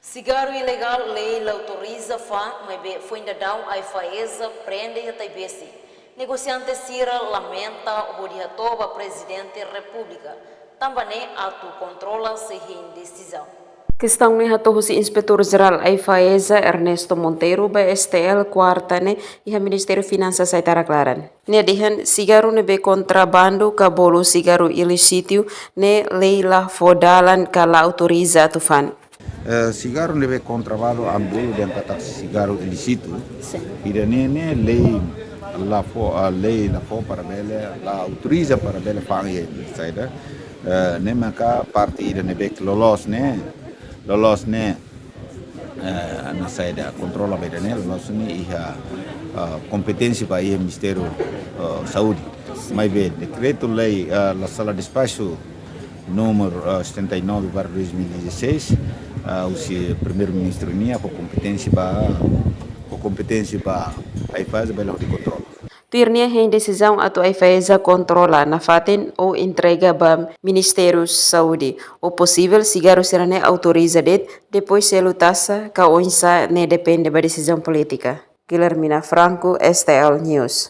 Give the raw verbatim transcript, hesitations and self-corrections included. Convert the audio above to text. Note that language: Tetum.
Sigarru ilegál lei la autoriza fa'an, maibé foin daudaun AIFAESA prende iha Taibesi. Negosiante sira lamenta hodi hato'o ba Prezidente Repúblika, tanba ne'e atu kontrola sei hein desizaun. Kestaun ne'e hato'o husi Inspetór Jerál AIFAESA Ernesto Monteiro ba STL kuarta ne'e iha Ministériu Finansas Aitarak laran. Nia dehan sigarru ne'ebé kontrabandu ka bolu sigarru ilísitu ne'e lei la fó dalan ka la autoriza atu fa'an. Eh, sigarru ne'ebé kontrabandu ami bolu dehan katak sigarru ilísitu. Sin. Ida-ne'e ne'e lei la fó, ah, lei la fó para bele, la autoriza para bele fa'an iha saida. Eh, ne'e maka parte ida ne'ebé loloos ne'e, loloos ne'e, eh, hanesan saida kontrola ba ida-ne'e, loloos ne'e iha, ah, kompeténsia ba iha Ministériu, ah, Saúde. Maibé dekretu-lei, ah, la sala despaxu númeru, ah, setenta e nove barra dois mil e dezasseis, ah, husi Primeiru-Ministru nian fó kompeténsia ba, fó kompeténsia ba AIFAESA bele hodi kontrola. Tuir nia hein desizaun atu AIFAESA kontrola nafatin ou entrega ba Ministériu Saúde, ou posivel sigarru sira-ne'e autoriza de'it, depois selu taxa ka oinsá ne'e depende ba desizaun polítika. Guilhermina Franco, STL News.